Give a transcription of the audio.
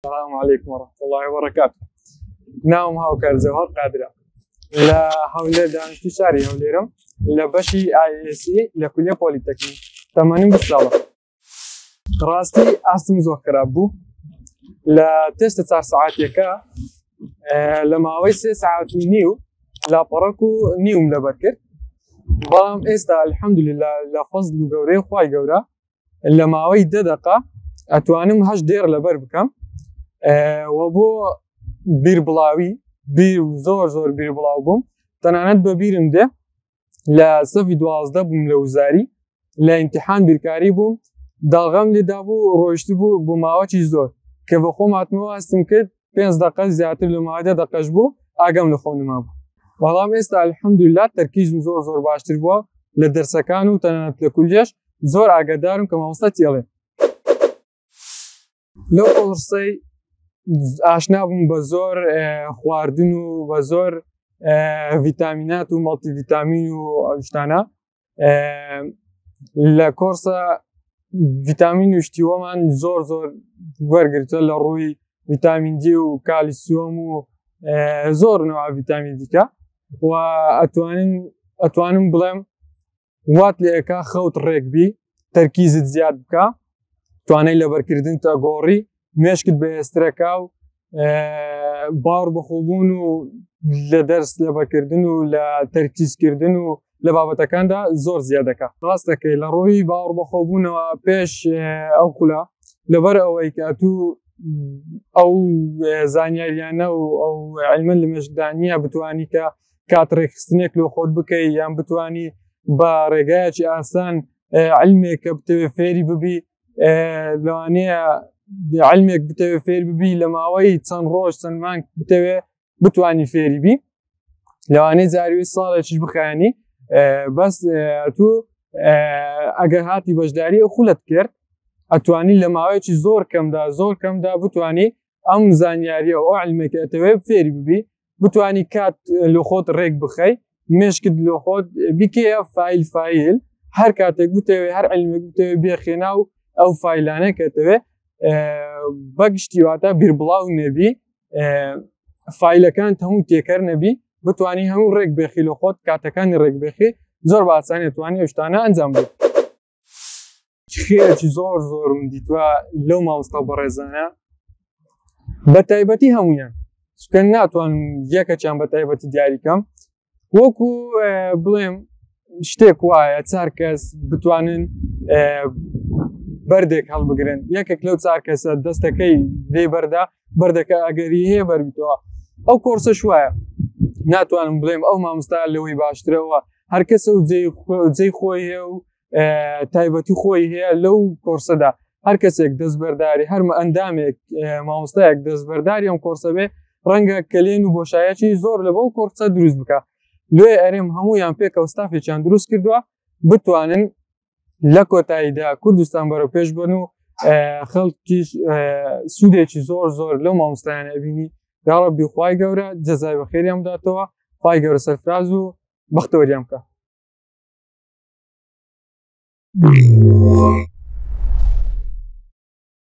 السلام علیکم ورحمة الله وبرکاته. ناوم هاوکار جەوهەر قادرە لە هەولێر دانیشتوی شاری هەولێرم لە بەشی ISE لە کولیە پۆلیتەکنیک تەمەنم 20 ساڵە. ڕاستی ئاستم زۆر خراپ بوو لە تێستە چار سەعاتیەکە لە ماوەی سێ سەعات و نیو لاپەڕەک و نیوم لەبەر کرد، بەڵام ئێستا الحەمدللە لە فەزل و گەورەی خوای گەورە لە ماوەی دە دەقە ئەتوانم هەشت دێڕ لەبەر بکەم و بۆ بیر بڵاوی بیر زۆر زۆر بیر بڵاو بووم. تەنانەت بە بیرم دێ لە سەفی 12 بووم لە وزاری لە ئیمتحان بیرکاری بووم، داڵغەم لێدا بوو ڕۆیشت بوو بۆ ماوەی زۆر کە بە خۆم هاتمەوە هەستم کرد پێنج دقە زیاتر لە ماوەی دقەش بوو ئاگەم لە خۆم نەمابوو. بەڵام ئێستا الحەمدللە تەرکیزم زۆر زۆر باشتر بووە لە دەرسەکان و تەنانەت لە کولیەش زۆر ئاگادارم کە مامۆستا تێڵێ. لەو کۆرسەی ئاشنا بووم بە زۆر خواردن و بە زۆر ڤیتامینات و مەڵتی ڤیتامین و ئەو شتانە. لە کۆرسە ڤیتامین و شتیوەمان زۆر زۆر وەرگرتووە لە ڕووی ڤیتامین دی و کالیسیۆم و زۆر نوع ڤیتامین دیکە و ئەتوانم بڵێم وات لێکا خەوت ڕێک بی، تەرکیزت زیاد بکە، توانای لەبەرکردن تا گۆڕی، مێشکت بەهێزترەکە و باوەڕ بەخۆبوون و لە دەرس لەبەرکردن و لە تەرکیزکردن و لە بابەتەکاندا زۆر زیادەکە. ڕاستەکەی لە ڕووی باوەڕ بەخۆبوونەوە پێش ئەو خولە لەبەر ئەوەی کە تو ئەو زانیاریانە و ئەو علمە لە مێشکدا نییە بتانی کە کات ڕێکخستنێک لۆ خۆت بکەی یان بتانی بە ڕێگایەکی ئاسان علمێک کە بتەوێ فێری ببی، لەوانەیە علمێک بتەوێ فێر ببی لە ماوەی چەند ڕۆژ چەند مانگ بتەوێ بتانی فێری بی، لەوانەیە جاروی ساڵێکیش بخایەنی. بەس تو ئەگەر هاتی بەشداری ئەو خولت کرد ئەتوانی لە ماوەیەکی زۆر کەمدا زۆر کەمدا بتانی ئەم زانیاریە و ئەو علمێکە ئەتەوێ فێری ببی، بتانی کات لە خۆت ڕێک بخەی، مێشکت لە خۆت بیکەیە فایل فایل، هەر کاتێک بتەوێ هەر علمێک بتەوێ بێخێنا و ئەو فایلانە کەتەوێ بەگشتی واتە بیربڵاو نەبی، فایلەکان هەموو تێکەر نەبی، بتانی هەموو ڕێک بێخی لە خۆت، کاتەکانی ڕێک بێخی، زۆر باسانێت توانی ئەو شتانە ئەنجام بدەیت. خێرێکی زۆر زۆرم دیتوە لەو مامۆستا بەڕێزانە بە تایبەتی هەمویان، چکە ناتوانم یەکەکیان بە تایبەتی دیاریکەم. وەکو بڵێم شتێک وایە چار کەس بتوانن بەردێک هەڵبگرن، یەکێک لەو چار کەسە دەستەکەی لێ بەردا بەردەکە ئەگەری هەیە بەربیتەوە. ئەو کۆرسەش وایە، ناتوانم بڵێم ئەو مامۆستا لەوەی باشترەوە، هەر کەسە و جێی خۆی هەیە و تایبەتی خۆی هەیە لەو کۆرسەدا. هەر کەسێک دەستبەرداری هەر ئەندامێک مامۆستایەک دەستبەرداری ئەم کۆرسە بێ، ڕەنگە کەلێن و بۆشایەکی زۆر لە بەو کۆرسە دروست بکە. لێ ئەرێم هەمویان پێکەوە ستافێکیان دروست کردووە بتوانن لە کۆتاییدا کوردستان بەرەو پێش بن و خەڵکیش سوودێکی زۆر زۆر لەو مامۆستایانە ئەبینی. یا ڕەبی خوای گەورە جەزای بەخێریان بداتەوە، خوای گەورە سەرفراز و بەختەوەریان بکە.